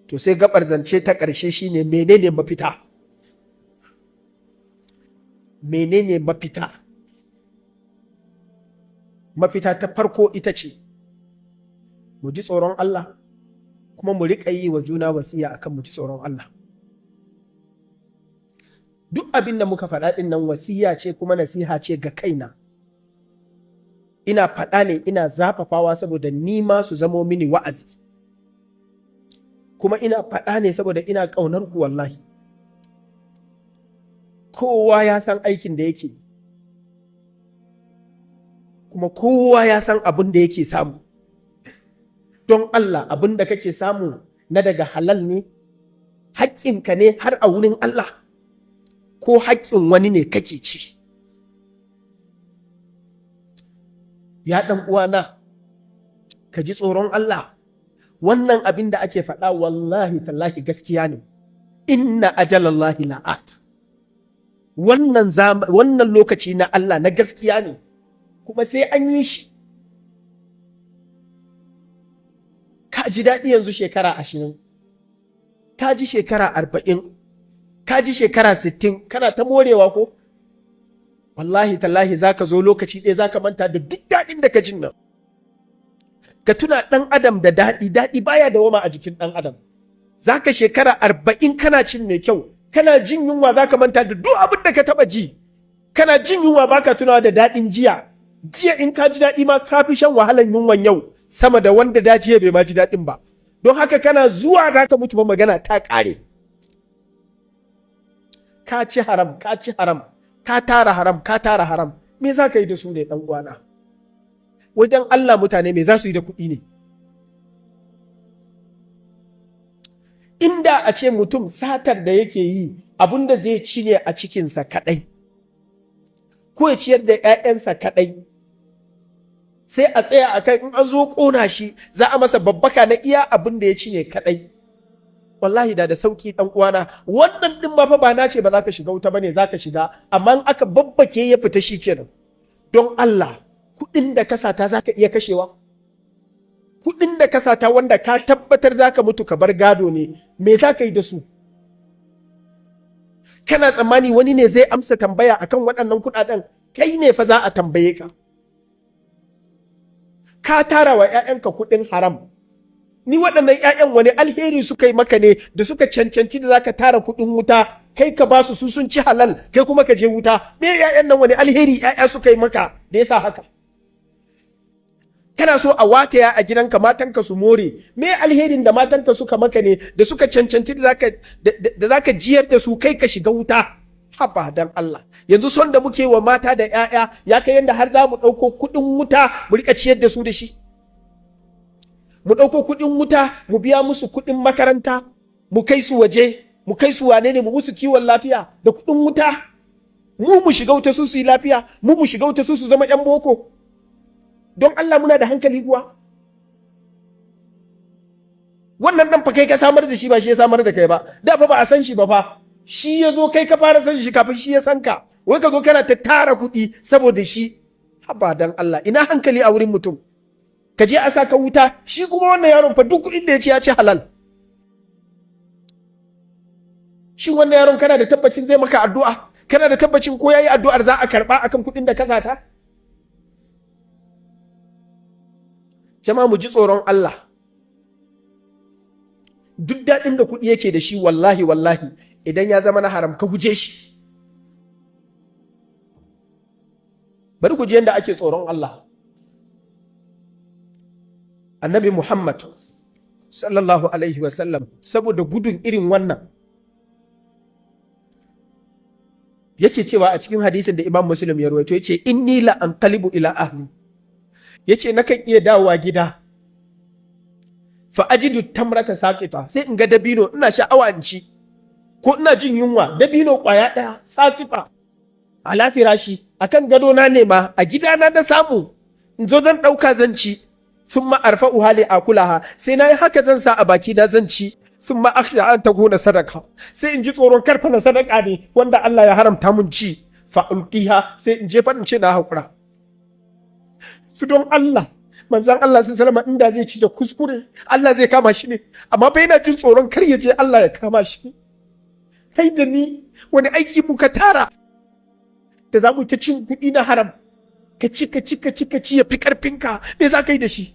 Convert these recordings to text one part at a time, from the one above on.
To sai gabar zance ta ƙarshe shine, menene mafita? Menene mafita? Mafita ta farko ita ce mu ji tsoron Allah, kuma mu riƙa yi wa juna wasiya akan mu ji tsoron Allah. Duk abin da muka faɗa ɗin nan wasiya ce kuma nasiha ce ga kaina. Ina faɗa ne, ina zafafawa saboda ni ma su zamo mini wa'azi, kuma ina faɗa ne saboda ina ƙaunar ku. Wallahi kowa ya san aikin da yake, kuma kowa ya san abin da yake samu. Don Allah, abin da kake samu na daga halal ne, haƙƙinka ne har a wurin Allah, ko haƙƙin wani ne kake ci? Ya ɗan uwana, ka ji tsoron Allah. Wannan abin da ake faɗa, wallahi tallahi gaskiya ne. Inna ajalallahi la'at. Wannan lokaci na Allah na gaskiya ne, kuma sai an yi shi. Ka ji daɗi yanzu shekara 20, ka ji shekara 40, ka ji shekara 60, kana ta morewa ko? Wallahi tallahi za ka zo lokaci ɗaya za ka manta da duk daɗin da ka jin nan. Ka tuna, ɗan adam da daɗi, daɗi baya dawama a jikin ɗan adam. Za ka shekara 40 kana cin mai kyau, kana jin yunwa za ka manta da duk abin da ka taɓa ji. Kana jin yunwa baka tunawa da daɗin jiya. Jiya in ka ji daɗi ma, ka fi shan wahalan yunwan yau sama da wanda da jiya bai ma ji daɗin ba. Don haka kana zuwa za ka mutu ba, magana ta ƙare. Ka ci haram, ka ci haram, ka tara haram, ka tara haram. Me za ka yi da su ne, ɗan uwana? Wajen Allah, mutane me za su yi da kuɗi ne? Inda a ce mutum satar da yake yi abun da zai ci ne a cikinsa kaɗai, ko ya ciyar da 'ya'yansa kaɗai, sai a tsaya a kai. In an zo ƙona shi, za a masa babbaka na iya abin da ya ci ne kaɗai. Wallahi da sauki, ɗan uwana. Wannan ɗin ma fa ba na ce ba za ka shiga wuta bane, za ka shiga, amma in aka babbake ya fita, shi kenan. Don Allah, kuɗin da ka sata za ka iya kashewa? Kuɗin da ka sata wanda ka tabbatar za ka mutu ka bar gado ne, me za ka yi da su? Kana tsammani wani ne zai amsa tambaya akan waɗannan kuɗaɗen? Kai ne fa za a tambaye ka. Ka tara wa 'ya'yanka kuɗin haram. Ni waɗannan 'ya'yan wani alheri suka yi maka ne da suka cancanci da zaka tara kuɗin wuta kai ka basu? Su sun ci halal, kai kuma ka je wuta. Me 'ya'yan nan, wani alheri 'ya'ya suka yi maka da yasa haka? Kana so a wataya a gidanka, matanka su more. Me alherin da matanka suka maka ne da suka cancanci da zaka jiyar da su kai ka shiga wuta? Haba dan Allah, yanzu son da muke wa mata da 'ya'ya ya kai yanda har za mu ɗauko kuɗin wuta mu rika ciyar da su da shi? Mu ɗauko kuɗin wuta mu biya musu kuɗin makaranta, mu kai su waje, mu kai su wane ne, mu musu kiwon lafiya da kuɗin wuta. Mu mu shiga wuta, su su yi lafiya. Mu mu shiga wuta, su su zama 'yan boko. Don Allah, muna da hankali kuwa? Wannan dan fa kai ka samar da shi, ba shi ya samar da kai ba. Da fa ba a san shi ba fa, shi ya zo, kai ka fara san shi kafin shi ya san ka. Wai ka zo kana ta tara kuɗi saboda shi? Haba dan Allah, ina hankali a wurin mutum? Ka je a saka wuta. Shi kuma wannan yaron fa duk kuɗin da ya ci, ya ci halal. Shin wannan yaron kana da tabbacin zai maka addu'a? Kana da tabbacin ko yayi addu'ar za a karɓa akan kuɗin da ka sata? Jama'a, mu ji tsoron Allah. Duk daɗin da kuɗi yake da shi, wallahi wallahi idan ya zama na haram, ka guje shi. Bari ku ji yadda ake tsoron Allah. Annabi Muhammad sallallahu alaihi wasallam, saboda gudun irin wannan, yake cewa a cikin hadisin da Imam Muslim ya rawaito, yace: "Inni la anqalibu ila ahli", yace, "nakan iya dawowa gida, fa ajidu tamrata saqita", sai in ga dabino, ina sha'awa in ci ko ina jin yunwa, dabino kwaya daya, saqita ala firashi, akan gado na nema a gidana na samu, in zo zan dauka zan ci. Thumma arfa'u hali akulaha, sai nayi haka zan sa a baki na zan ci. Thumma akhsha an takuna sadaka, sai in ji tsoron karfa na sadaka ne wanda Allah ya haramta mun ci. Fa ulqiha, sai in jefa, in ce na hakura su. Don Allah, Manzon Allah sallallahu alaihi inda zai ci da kuskure Allah zai kama shi ne, amma bai yana jin tsoron kar ya je Allah ya kama shi. Kai da ni, wani aiki muka tara da za mu ta cin kuɗi na haram? Ka ci, ka ci, ka ci, ka ci, ya fi ƙarfinka. Me za ka yi da shi?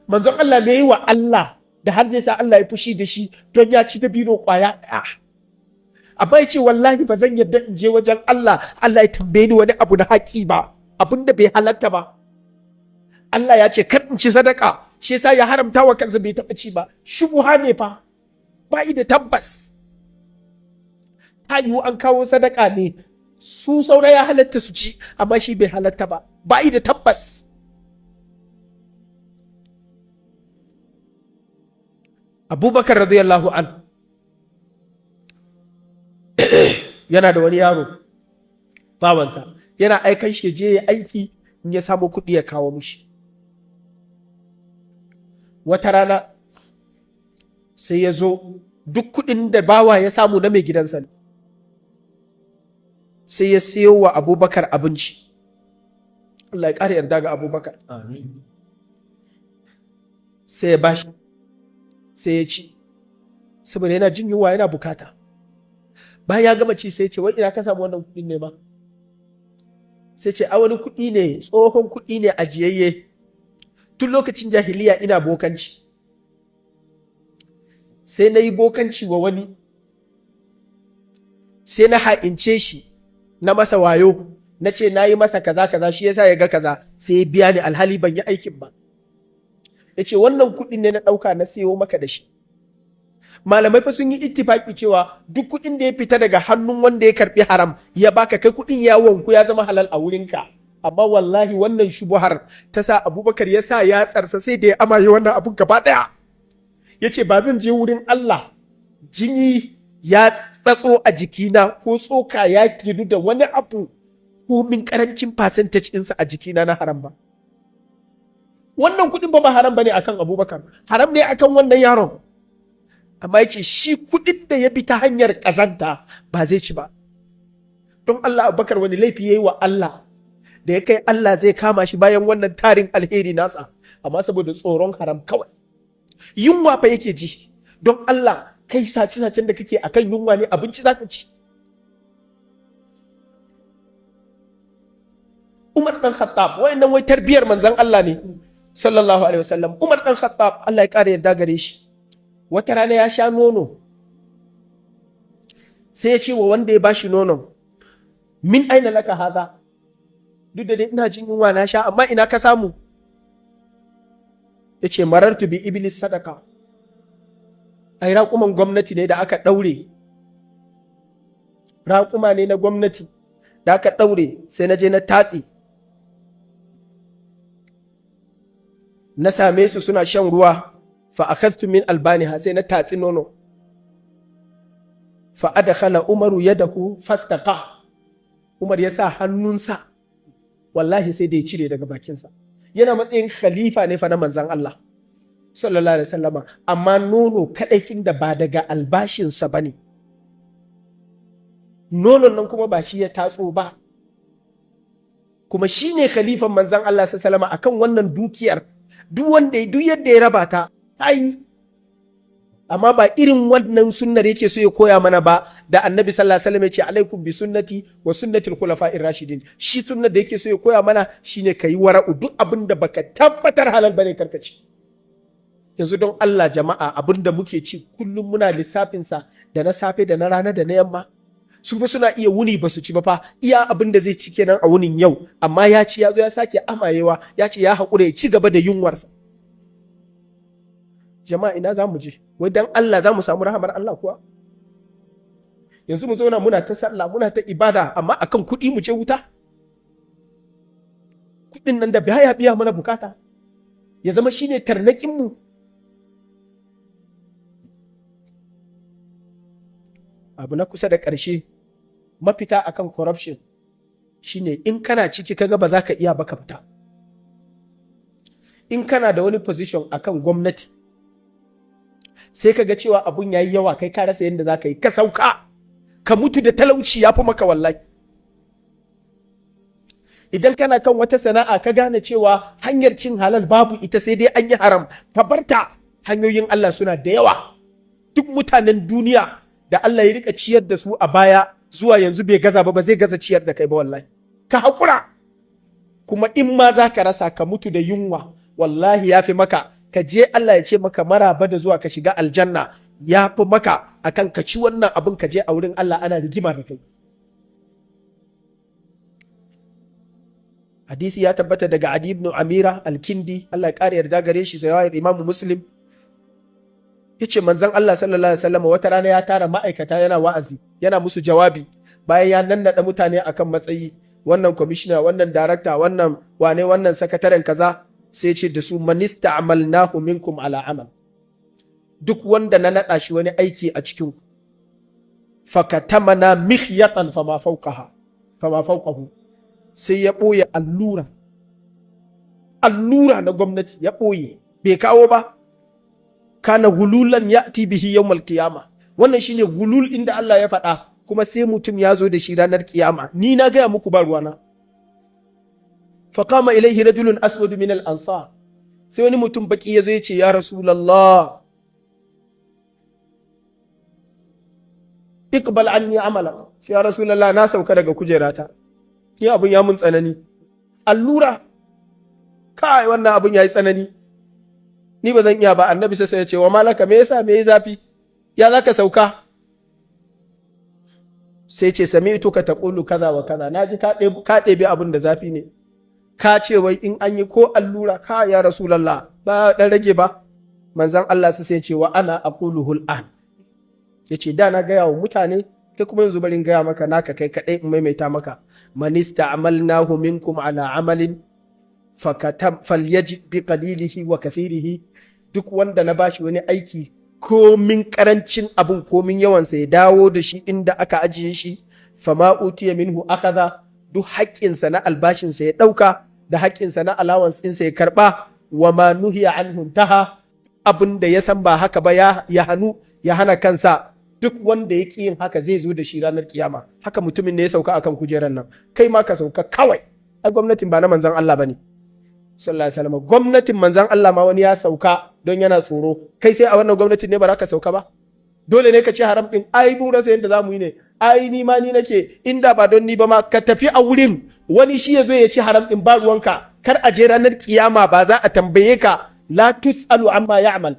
Manzon Allah me yi wa Allah da har zai sa Allah ya fushi da shi don ya ci dabino kwaya ɗaya? Amma ya ce, "Wallahi ba zan yarda in je wajen Allah, Allah ya tambaye ni wani abu na haƙi ba, abin da bai halatta ba." Allah ya ce kar in ci sadaka, shi yasa ya haramta wa kansa, bai taɓa ci ba. Shubuha ne fa, ba da tabbas. Ta yiwu an kawo sadaka ne, su saura ya halatta su ci, amma shi bai halatta ba, ba da tabbas. Abubakar radiyallahu an yana da wani yaro bawansa, yana aikan shi je ya aiki, in ya samu kuɗi ya kawo mishi. Wata rana sai ya zo, duk kuɗin da bawa ya samu na mai gidansa ne, sai ya siyo wa Abubakar abinci. Allah ya ƙara yarda ga Abubakar. Amin. Sai ya bashi, sai ya ci, saboda yana jin yunwa, yana bukata. Bayan ya gama ci, sai ya ce, "Wai ina ka samu wannan kuɗin ne ma?" Sai ce, "A wani kuɗi ne, tsohon kuɗi ne ajiyayye tun lokacin jahiliya. Ina bokanci, sai na yi bokanci wa wani, sai na ha'ince shi, na masa wayo, na ce na yi masa kaza kaza, shi yasa ya ga kaza, sai ya biya ni, alhali ban yi aikin ba." Ya ce, "Wannan kuɗin ne na ɗauka na siyo maka da shi." Malamai fa sun yi ittifaki cewa duk kuɗin da ya fita daga hannun wanda ya karɓi haram ya baka kai, kuɗin ya wanku, ya zama halal a wurinka. Amma wallahi wannan shubuhar ta sa Abubakar ya sa ya tsarsa, sai da ya amaye wannan abun gaba ɗaya. Ya ce, "Ba zan je wurin Allah jini ya tsatso a jikina ko tsoka ya ginu da wani abu, ko min karancin percentage ɗinsa a jikina na haram ba." Wannan kuɗin ba haram bane akan Abubakar, haram ne akan wannan yaron. Amma ya ce shi kuɗin da ya bi ta hanyar ƙazanta ba zai ci ba. Don Allah, Abubakar wani laifi ya yi wa Allah da ya kai Allah zai kama shi bayan wannan tarin alheri nasa? Amma saboda tsoron haram kawai. Yunwa fa yake ji. Don Allah, kai sace-sacen da kake akan yunwa ne, abinci zaka ci? Umar dan Khattab, wayannan wai tarbiyar manzon Allah ne sallallahu alaihi wasallam. Umar dan Khattab, Allah ya kare yarda gare shi, wata rana ya sha nono, sai ya ce wa wanda ya bashi nonon, "Min aina laka haza? Duk da dai ina jin yunwa na sha, amma ina ka samu?" Ya ce, "Marartu bi iblis sadaka, ai raƙuman gwamnati ne da aka ɗaure, raƙuma ne na gwamnati da aka ɗaure, sai na je na tatse, na same su suna shan ruwa, fa akhadtu min albaniha, sai na tatsi nono." Fa adkhala Umaru yadahu fastaqa, Umar ya sa hannunsa, wallahi sai da ya cire daga bakinsa. Yana matsayin khalifa ne fa na manzan Allah sallallahu alaihi wasallama, amma nono kadai kin da ba daga albashinsa bane, nonon nan kuma ba shi ya tatso ba, kuma shi ne khalifan manzan Allah sallallahu alaihi wasallama akan wannan dukiyar. Duk wanda duk yadda ya raba ta ta yi, amma ba irin wannan sunnar yake so ya koya mana ba da Annabi sallallahu alaihi wasallam ya ce, "Alaikum bi sunnati wa sunnati al-khulafa'ir rashidin." Shi sunnar da yake so ya koya mana shine kayi wara'u, duk abin da baka tabbatar halal bane karkaci. Yanzu don Allah jama'a, abin da muke ci kullum muna lissafin sa, da na safe da na rana da na yamma. Su fa suna iya wuni ba su ci ba fa, iya abin da zai ci kenan a wunin yau, amma ya ci, ya zo ya sake amayewa, ya ce ya haƙura ya ci gaba da yunwarsa. Jama'a, ina za mu je? Wai dan Allah za mu samu rahamar Allah kuwa? Yanzu mu zauna muna ta sallah, muna ta ibada, amma akan kuɗi mu je wuta? Kuɗin nan da baya biya mana bukata ya zama shine tarnaƙin mu. Abu na kusa da ƙarshe, mafita akan corruption shine in kana ciki kaga ba za ka iya ba, ka fita. In kana da wani position akan gwamnati, sai ka ga cewa abun yayi yawa, kai ka rasa yadda za ka yi, ka sauka. Ka mutu da talauci ya fi maka wallahi. Idan kana kan wata sana'a ka gane cewa hanyar cin halal babu ita, sai dai an yi haram, ka barta. Hanyoyin Allah suna da yawa. Duk mutanen duniya da Allah ya rika ciyar da su a baya zuwa yanzu bai gaza ba, ba zai gaza ciyar da kai ba wallahi. Ka haƙura. Kuma in ma za ka rasa, ka mutu da yunwa, wallahi ya fi maka ka je Allah ya ce maka maraba da zuwa, ka shiga aljanna. Ya fi maka akan ka ci wannan abin ka je a wurin Allah ana rigima da kai. Hadisi ya tabbata daga Adi ibn Amira al-Kindi, Allah ya ƙara yarda gare shi, riwayar Imam Muslim. Yace manzon Allah sallallahu alaihi wasallam wata rana ya tara ma'aikata yana wa'azi, yana musu jawabi, bayan ya nannada mutane akan matsayi, wannan kwamishina, wannan darakta, wannan wane, wannan sakataren kaza. Sai ce da su: "Man ista'malnahu minkum ala amal", duk wanda na naɗa shi wani aiki a cikin ku, "fakatamana mikhyatan fama fawqaha fama fawqahu", sai ya ɓoye allura, allura na gwamnati ya ɓoye bai kawo ba, "kana gululan ya'ti bihi yawmal qiyama". Wannan shine gulul inda Allah ya faɗa, kuma sai mutum ya zo da shi ranar kiyama. Ni na gaya muku, ba ruwana. "Faqama ilaihi rajulun aswad min al ansar", sai wani mutum baki ya zo ya ce: "Ya Rasulallah, iqbal anni amala." Sai: "Ya Rasulallah, na sauka daga kujerata, ni abun ya mun tsanani, allura kai, wannan abun yayi tsanani, ni ba zan iya ba." Annabi sai ya ce: "Wa malaka? Me yasa? Me zafi? Ya zaka sauka?" Sai ce: "Sami'tuka taqulu kaza wa kaza, naji ka ɗebi abun da zafi ne, ka ce wai in an yi ko allura ka, ya Rasulallah, ba dan rage ba." Manzon Allah sai ce: "Wa ana aquluhul an." Yace: "Da na gaya wa mutane, kai kuma yanzu barin gaya maka naka kai kadai in maimaita maka. Man ista'malnahu minkum ala amalin fakatam falyajid bi qalilihi wa kathirihi", duk wanda na bashi wani aiki, komin karancin abun komin yawansa, ya dawo da shi inda aka ajiye shi. "Fama utiya minhu akhadha", duk haƙƙinsa na albashinsa ya ɗauka, da haƙƙinsa na allowance ɗinsa ya karɓa. "Wa ma nuhiya anhu taha", abin da ya san ba haka ba ya hannu, ya hana kansa. Duk wanda ya ƙi yin haka zai zo da shi ranar kiyama. Haka mutumin ne ya sauka akan kujerar nan, kai ma ka sauka kawai. Ai gwamnatin ba na manzon Allah bane sallallahu alaihi wasallam. Gwamnatin manzon Allah ma wani ya sauka don yana tsoro. Kai sai a wannan gwamnatin ne ba za ka sauka ba? Dole ne ka ci haram din? Ai mun rasa yadda za mu yi ne. Ai ni ma ni nake, inda ba don ni ba ma, ka tafi a wurin wani shi ya zo ya ci haram din, ba ruwanka. Kar a je ranar kiyama ba za a tambaye ka. La tusalu amma ya'mal,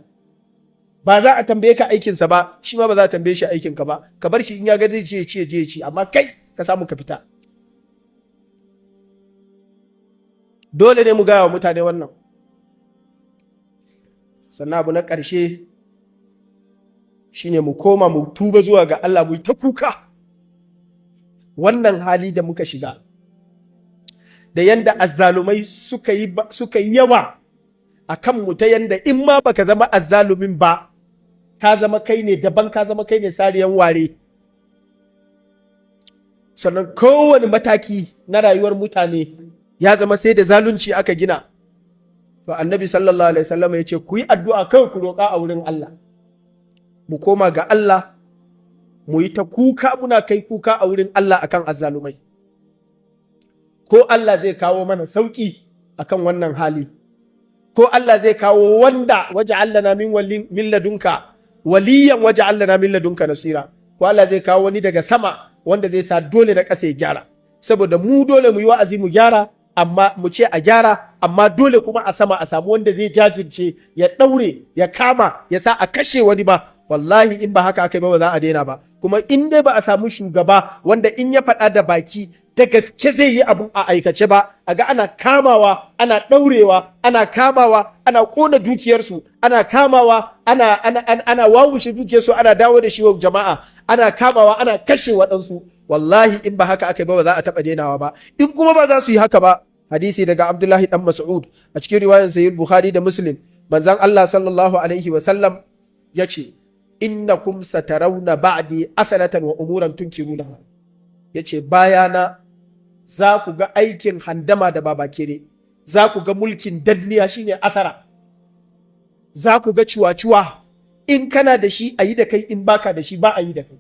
ba za a tambaye ka aikinsa ba, shi ma ba za a tambaye shi aikinka ba. Ka bar shi, in ya ga zai ci ya ci, ya je ya ci, amma kai ka samu ka fita. Dole ne mu gaya wa mutane wannan. Sannan abu na ƙarshe shine mu koma mu tuba zuwa ga Allah, mu yi ta kuka. Wannan hali da muka shiga, da yanda azzalumai suka yi yawa a kanmu, ta yanda in ma baka zama azzalumin ba, ka zama kai ne daban, ka zama kai ne sariyan ware. Sannan kowane mataki na rayuwar mutane ya zama sai da zalunci aka gina. To, Annabi sallallahu alaihi wasallam ya ce ku yi addu'a kawai, ku roƙa a wurin Allah. Mu koma ga Allah, mu yi ta kuka, muna kai kuka a wurin Allah akan azzalumai, ko Allah zai kawo mana sauƙi akan wannan hali, ko Allah zai kawo wanda "waj'al lana min ladunka waliyan waj'al lana min ladunka nasira", ko Allah zai kawo wani daga sama wanda zai sa dole na ƙasa ya gyara. Saboda mu dole mu yi wa'azi mu gyara, amma mu ce a gyara, amma dole kuma a sama a samu wanda zai jajirce, ya ɗaure, ya kama, ya sa a kashe wani ba. Wallahi in ba haka aka yi ba, ba za a daina ba. Kuma in dai ba a samu shugaba wanda in ya faɗa da baki da gaske zai yi abun a aikace ba, a ga ana kamawa ana ɗaurewa, ana kamawa ana ƙona dukiyarsu, ana kamawa ana wawushe dukiyarsu, ana dawo da shi wa jama'a, ana kamawa ana kashe waɗansu, wallahi in ba haka aka yi ba, ba za a taɓa dainawa ba. In kuma ba za su yi haka ba, hadisi daga Abdullahi dan Mas'ud a cikin riwayar Sahih Bukhari da Muslim, manzon Allah sallallahu alaihi wa sallam yace: "Innakum satarawna ba'di athalatan wa umuran tunkiruna." Yace bayana za ku ga aikin handama da babakere, za ku ga mulkin danniya, shine athara, za ku ga cuwa-cuwa, in kana da shi a yi da kai, in baka da shi ba a yi da kai.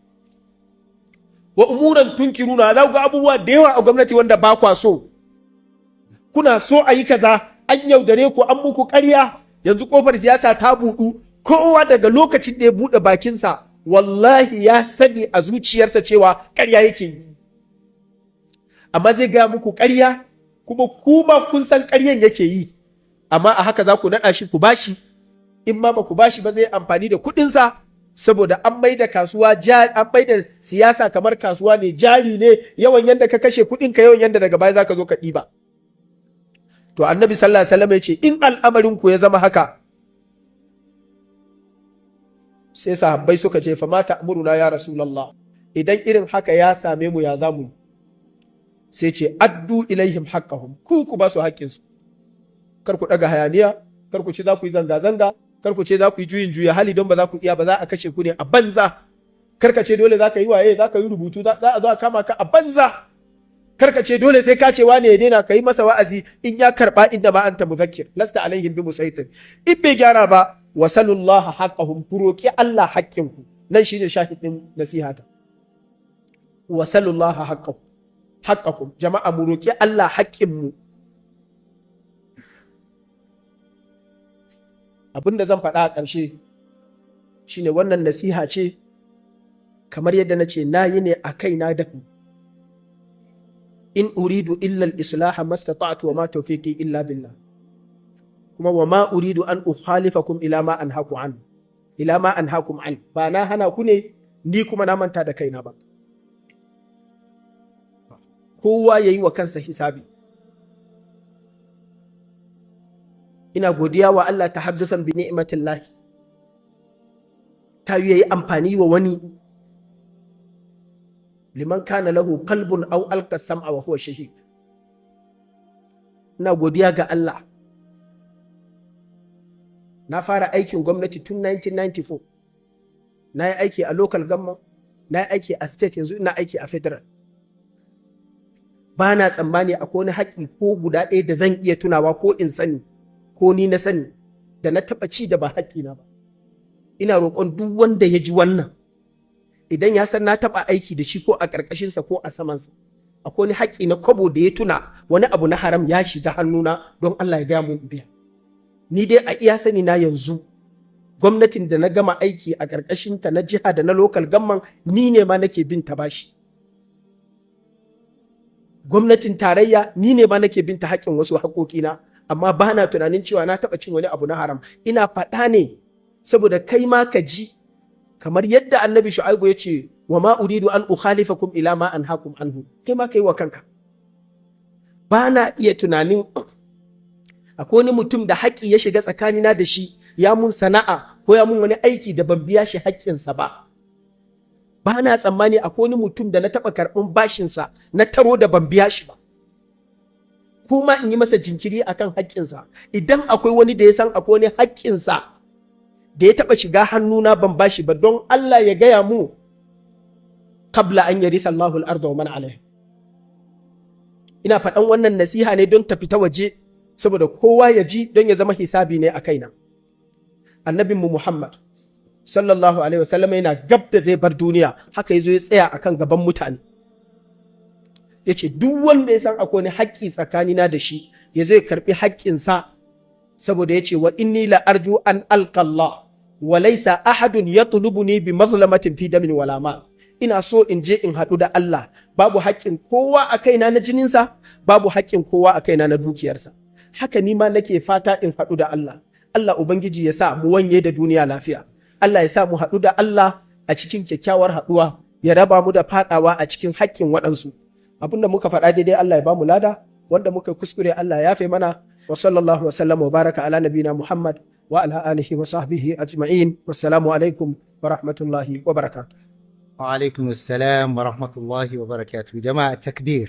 "Wa umuran tunkiruna", za ku ga abubuwa da yawa a gwamnati wanda ba kwa so. Kuna so a yi kaza, an yaudare ku, an muku ƙarya. Yanzu kofar siyasa ta buɗu. Kowa daga lokacin da ya buɗe bakinsa, wallahi ya sani a zuciyarsa cewa ƙarya yake yi, amma zai gaya muku ƙarya, kuma kuma kun san ƙaryan yake yi. Amma a haka za ku naɗa shi, ku bashi. In ma ba ku bashi ba, zai amfani da kuɗinsa, saboda an mai da kasuwa, an mai da siyasa kamar kasuwa ne, jari ne. Yawan yanda ka kashe kuɗinka, yawan yanda daga baya za ka zo ka ɗiba. To, Annabi sallallahu alaihi wasallam ya ce in al'amarin ku ya zama haka, sai sahabbai suka ce, "Fa ma ta'muruna ya Rasulullah? Idan irin haka ya same mu, ya zamu?" Sai ce, "Addu ilaihim haqqahum." Ku ba su haƙƙinsu. Kar ku ɗaga hayaniya, kar ku ce za ku yi zanga-zanga, kar ku ce za ku yi juyin juya hali, don ba za ku iya ba, za a kashe ku ne a banza. Kar ka ce dole za ka yi waye, za ka yi rubutu, za a zo a kama ka a banza. Kar ka ce dole sai ka ce wane ya daina. Ka yi masa wa'azi, in ya karba, inna ma anta muzakkir lasta alaihim bi musaitir. In bai gyara ba, wasalullaha haqqahum, ku roki Allah haƙƙinku. Nan shine shahidin nasihata, wasalullaha haqqahum, haqqakum. Jama'a, mu roki Allah haƙƙinmu. Abinda zan faɗa a ƙarshe shine, wannan nasiha ce, kamar yadda na ce, na yi ne a kaina da ku. In uridu illa al-islaha mastata'tu wa ma tawfiqi illa billah. Kuma wa ma uridu an ukhalifakum ila ma anhaku an ila ma anhakum an. Ba na hana ku ne ni kuma na manta da kaina ba. Kowa yayi wa kansa hisabi. Ina godiya wa Allah ta haddusan bi ni'matillah, ta yi amfani wa wani, liman kana lahu qalbun aw alqa sam'a wa huwa shahid. Ina godiya ga Allah, na fara aikin gwamnati tun 1994. Na yi aiki a local government, na yi aiki a state, yanzu ina aiki a federal. Ba na tsammani akwai wani haƙƙi ko guda ɗaya da zan iya tunawa ko in sani ko ni na sani da na taɓa ci da ba haƙƙina ba. Ina roƙon duk wanda ya ji wannan, idan ya san na taɓa aiki da shi ko a ƙarƙashinsa ko a samansa, akwai wani haƙƙi na kwabo da ya tuna wani abu na haram ya shiga hannuna, don Allah ya gaya mun biya. Ni dai a iya sani na yanzu, gwamnatin da na gama aiki a ƙarƙashinta na jiha da na local government, ni ne ma nake bin ta bashi. Gwamnatin tarayya, ni ne ma nake bin ta haƙƙin wasu haƙoƙina. Amma ba na tunanin cewa na taɓa cin wani abu na haram. Ina faɗa ne saboda kai ma ka ji, kamar yadda Annabi Shu'aibu ya ce, "Wa ma uridu an ukhalifakum ila ma anhakum anhu." Kai ma kai wa kanka. Ba na iya tunanin akwai wani mutum da haƙƙi ya shiga tsakanina da shi, ya mun sana'a ko ya mun wani aiki da ban biya shi haƙƙinsa ba. Ba na tsammani akwai wani mutum da na taɓa karɓin bashinsa na taro da ban biya shi ba, kuma in yi masa jinkiri akan haƙƙinsa. Idan akwai wani da ya san akwai wani haƙƙinsa da ya taɓa shiga hannuna ban bashi ba, don Allah ya gaya mu qabla an yaritha Allahu al-ardha wa man alaiha. Ina faɗan wannan nasiha ne don ta fita waje, saboda kowa ya ji, don ya zama hisabi ne a kaina. Annabinmu Muhammad sallallahu alaihi wasallam yana gab da zai bar duniya, haka ya zo ya tsaya akan gaban mutane, ya ce duk wanda ya san akwai wani haƙƙi tsakanina da shi, ya zo ya karɓi haƙƙinsa, saboda ya ce, "Wa inni la arju an alqa Allah wa laysa ahadun yatlubuni bi mazlamatin fi damin wala mal." Ina so in je in haɗu da Allah, babu haƙƙin kowa a kaina na jininsa, babu haƙƙin kowa a kaina na dukiyarsa. Haka ni ma nake fata in haɗu da Allah. Allah Ubangiji ya sa mu wanye da duniya lafiya. Allah ya sa mu haɗu da Allah a cikin kyakkyawar haɗuwa, ya raba mu da faɗawa a cikin haƙƙin waɗansu. Abin da muka faɗa daidai, Allah ya ba mu lada. Wanda muka kuskure, Allah ya yafe mana. Wa sallallahu wa sallam wa baraka ala nabina Muhammad wa ala alihi wa sahbihi ajma'in. Wassalamu alaikum wa rahmatullahi wa barakatuh. Wa alaikum assalam wa rahmatullahi wa barakatuh. Jama'a, takbir.